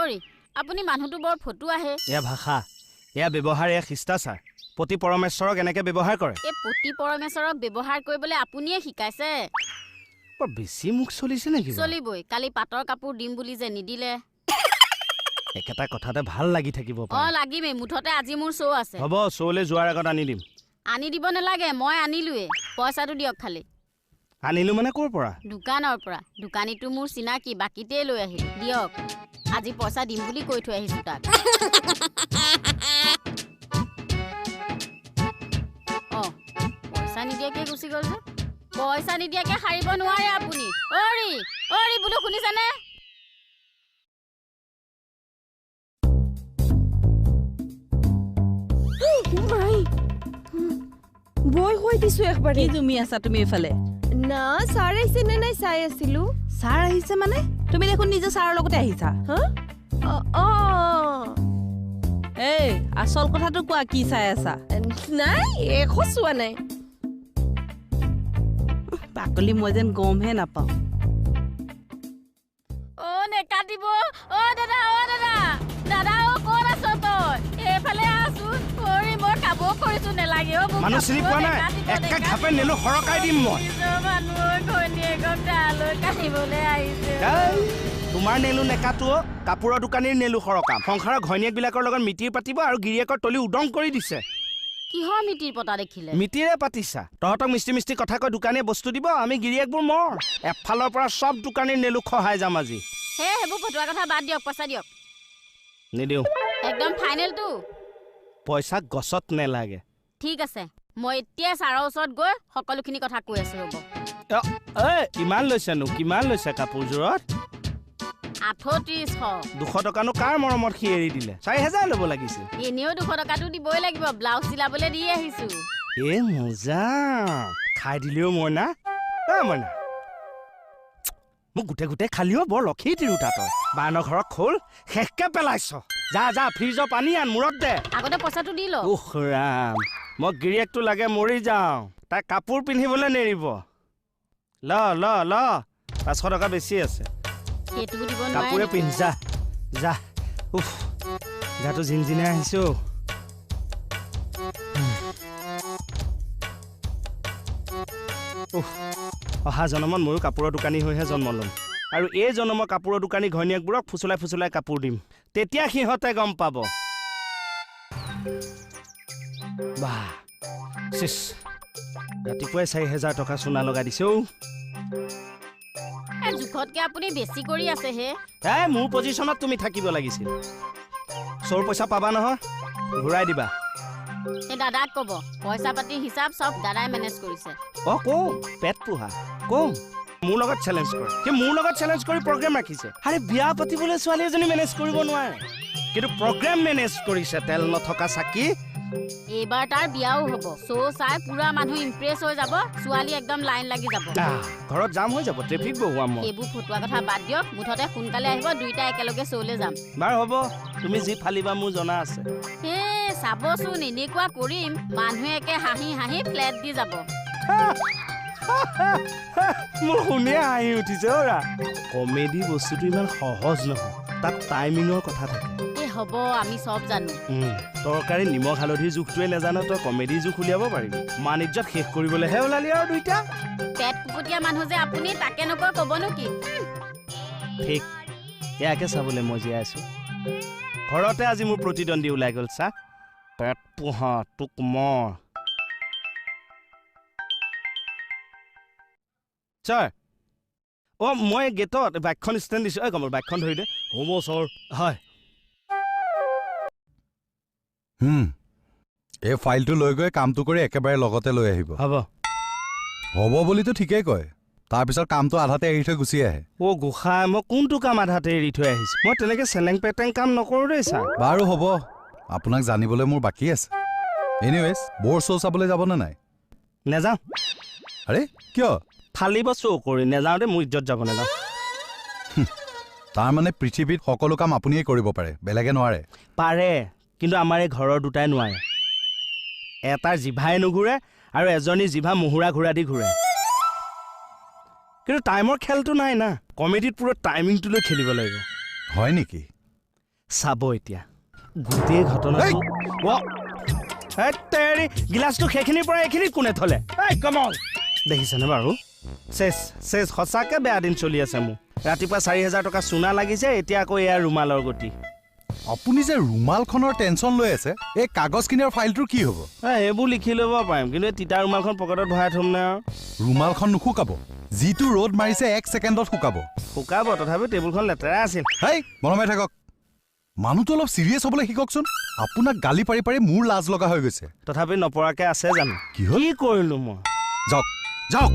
অৰি আপুনি মানুহটো বৰ ফটো আহে। এয়া ভাষা, এয়া ব্যৱহাৰ, এয়া শিষ্টাচাৰ। পতি পৰমেশ্বৰক এনেকে ব্যৱহাৰ কৰে? এই পতি পৰমেশ্বৰক ব্যৱহাৰ কৰিবলৈ আপুনিয়ে শিকাইছে। বৰ বেছি মুখ চলিছে নেকি? চলিবই, কালি পাটৰ কাপোৰ দিম বুলি যে নিদিলে। একেটা কথাতে ভাল লাগি থাকিব। অ লাগিমেই, মুঠতে আজি মোৰ শ্ব' আছে। হ'ব, শ্ব'লৈ যোৱাৰ আগত আনি দিম। আনি দিব নালাগে, মই আনিলোৱে। পইচাটো দিয়ক খালি। আনিলো মানে ক'ৰ পৰা? দোকানৰ পৰা। দোকানীটো মোৰ চিনাকি, বাকীতেই লৈ আহিলো। দিয়ক, আজি পইচা দিম বুলি কৈ থৈ আহিছো তাক। অ পইচা নিদিয়াকে গুচি গ'ল যে। পইচা নিদিয়াকে সাৰিব নোৱাৰে আপুনি। অৰি অৰি বোলো শুনিছেনে? বই হৈ দিছো একবাৰে। কি জুমি আছা তুমি এইফালে? না ছাৰ আহিছে নে নাই চাই আছিলো। ছাৰ আহিছে মানে? তুমি দেখোন নিজে ছাৰৰ লগতে আহিছা। হা? অ এই আচল কথাটো কোৱা, কি চাই আছা? নাই একো চোৱা নাই। বাকলি মই যেন গমহে নাপাওঁ। অ নেকাটিব। অ দাদা, অ দাদা, দাদা অ ক'ত আছ তই? এইফালে আছোন। অৰি মই কাবৌ কৰিছো, নেলাগে অ। মানুহ চিনি পোৱা নাই? একে ঘাপে নেলো সৰকাই দিম মই। মানুহৰ ঘৈণীয়েকক তালৈ কাটিবলৈ আহিছে। তোমাৰ নেলো নেকাটো, কাপোৰৰ দোকানীৰ নেলো সৰকাম। সংসাৰৰ ঘৈণীয়েকবিলাকৰ লগত মিতিৰ পাতিব আৰু গিৰিয়েকৰ তলি উদং কৰি দিছে। কিহৰ মিতিৰ পতা দেখিলে? মিতিৰে পাতিছা। তহঁতক মিষ্টি মিষ্টি কথা কৈ দোকানীয়ে বস্তু দিব, আমি গিৰিয়েকবোৰ মৰ। এফালৰ পৰা চব দোকানীৰ নেলো খহাই যাম আজি। হে সেইবোৰ ফটোৱা কথা বাদ দিয়ক, পইচা দিয়ক। নিদিওঁ। একদম ফাইনেলটো। পইচা গছত নেলাগে। ঠিক আছে, মই এতিয়া ছাৰৰ ওচৰত গৈ সকলোখিনি কথা কৈ আছো, ৰ'ব। এই কিমান লৈছেনো? কিমান লৈছে কাপোৰযোৰত? 3800। 200 টকানো কাৰ মৰমত সি এৰি দিলে? 4000 ল'ব লাগিছিল। এনেও 200 টকাটো দিবই লাগিব, ব্লাউজ চিলাবলৈ দি আহিছো। এ মজা, খাই দিলেও মইনা। এ মইনা, মোক গোটেই গোটেই খালিও বৰ লক্ষী তিৰোতা তই। বানৰ ঘৰত খোল শেষকে পেলাইছ। যা যা, ফ্ৰিজৰ পানী আন, মূৰত দে। আগতে পইচাটো দি ল। উফ ৰাম, মই গিৰিয়েকটো লাগে মৰি যাওঁ, তাই কাপোৰ পিন্ধিবলৈ নেৰিব। ল ল ল, 500 টকা বেছি আছে। কাপোৰে পিন্ধ, যা যা। উফ, গাটো জিনজিনাই আহিছো। উফ, অহা জনমত ময়ো কাপোৰৰ দোকানী হৈহে জন্ম ল'ম, আৰু এই জনমৰ কাপোৰৰ দোকানী ঘৈণীয়েকবোৰক ফুচলাই ফুচলাই কাপোৰ দিম, তেতিয়া সিহঁতে গম পাব। বাহ, চিছ, ৰাতিপুৱাই 4000 টকা চোনা লগাই দিছে। জোখতকে আপুনি বেছি কৰি আছে হে। এই মোৰ পজিশ্যনত তুমি থাকিব লাগিছিল। চোৰ পইচা পাবা নহয়, ঘূৰাই দিবা। এই দাদাক ক'ব, পইচা পাতি হিচাপ চব দাদাই মেনেজ কৰিছে। অ কম পেট পোহা, কম মোৰ লগত চেলেঞ্জ কৰে। সি মোৰ লগত চেলেঞ্জ কৰি প্ৰগ্ৰেম ৰাখিছে। আৰে বিয়া পাতিবলৈ ছোৱালী এজনী মেনেজ কৰিব নোৱাৰে, কিন্তু প্ৰগ্ৰেম মেনেজ কৰিছে। তেল নথকা চাকি। এইবাৰ তাৰ বিয়াও হ'ব, শ্ব' চাই পুৰা মানুহ ইমপ্ৰেছ হৈ যাব, ছোৱালী একদম লাইন লাগি যাব। ঘৰত জাম হৈ যাব, ট্ৰেফিক বহুৱাম মই। এইবোৰ ফটোৱা কথা বাদ দিয়ক, মুঠতে সোনকালে আহিব, দুইটা একেলগে শ্ব'লৈ যাম। বাৰু হ'ব, তুমি যি ফালিবা মোৰ জনা আছে। হে চাবচোন, এনেকুৱা কৰিম মানুহে একে হাঁহি হাঁহি ফ্লেট দি যাব। মোৰ শুনিয়ে হাঁহি উঠিছে। অৰা কমেডি বস্তুটো ইমান সহজ নহয়, তাত টাইমিঙৰ কথা থাকে। হ'ব, আমি চব জানো। তৰকাৰী নিমখ হালধিৰ জোখটোৱে নাজানো, তই কমেডি জোখ উলিয়াব পাৰিবি? মানিজ্যত শেষ কৰিবলৈহে ওলালি আৰু দুইটা। পেট কুপটীয়া মানুহ যে আপুনি, তাকে নকয় ক'বনো কি? ঠিক, ইয়াকে চাবলৈ মই জীয়াই আছো। ঘৰতে আজি মোৰ প্ৰতিদ্বন্দ্বী ওলাই গ'ল। চা, পেট পোহা তোক মই। ছাৰ, অ মই গেটত বাইকখন ষ্টেণ্ড দিছোঁ। এই কমল, বাইকখন ধৰি দে। হ'ব ছাৰ। হয়। এই ফাইলটো লৈ গৈ কামটো কৰি একেবাৰে লগতে লৈ আহিব। হ'ব হ'ব বুলিতো ঠিকেই কয়, তাৰপিছত কামটো আধাতে এৰি থৈ গুচি আহে। অ গোসাঁই, মই কোনটো কাম আধাতে এৰি থৈ আহিছোঁ? মই তেনেকৈ চেলেং পেটেং কাম নকৰোঁ দেই ছাৰ। বাৰু হ'ব, আপোনাক জানিবলৈ মোৰ বাকী আছে। এনিৱেজ, বৰ শ্ব' চাবলৈ যাবনে নাই? নেযাওঁ। আৰে কিয়? ফালিব শ্ব' কৰি নেযাওঁ দেই, মোৰ ইজ্জত যাব। নেযাওঁ। তাৰমানে পৃথিৱীত সকলো কাম আপুনিয়ে কৰিব পাৰে, বেলেগে নোৱাৰে? পাৰে, কিন্তু আমাৰ এই ঘৰৰ দুটাই নোৱাৰে। এটাৰ জিভাই নুঘূৰে আৰু এজনী জিভা মহুৰা ঘূৰা দি ঘূৰে। কিন্তু টাইমৰ খেলটো নাই না। কমেডিত পুৰা টাইমিংটো লৈ খেলিব লাগিব। হয় নেকি? চাব এতিয়া গোটেই ঘটনাটো। গিলাচটো সেইখিনিৰ পৰা এইখিনিত কোনে থলে? এই কমল দেখিছেনে বাৰু? চেচ চেচ, সঁচাকৈ বেয়া দিন চলি আছে মোৰ। ৰাতিপুৱা 4000 টকা চুনা লাগিছে, এতিয়া আকৌ এয়া ৰুমালৰ গতি। আপুনি যে ৰুমালখনৰ টেনশ্যন লৈ আছে, এই কাগজখিনি আৰু ফাইলটোৰ কি হ'ব? এইবোৰ লিখি ল'ব পাৰিম, কিন্তু এই তিতা ৰুমালখন পকেটত ভৰাই থ'ম নে? আৰু ৰুমালখন নুশুকাব, যিটো ৰ'দ মাৰিছে 1 ছেকেণ্ডত শুকাব। শুকাব, তথাপিও টেবুলখন লেতেৰা আছিল। হেই, মনমাই থাকক। মানুহটো অলপ চিৰিয়াছ হ'বলৈ শিককচোন। আপোনাক গালি পাৰি পাৰি মোৰ লাজ লগা হৈ গৈছে। তথাপি নপৰাকৈ আছে জানো? কি হ'ল? কি কৰিলোঁ মই? যাওক যাওক,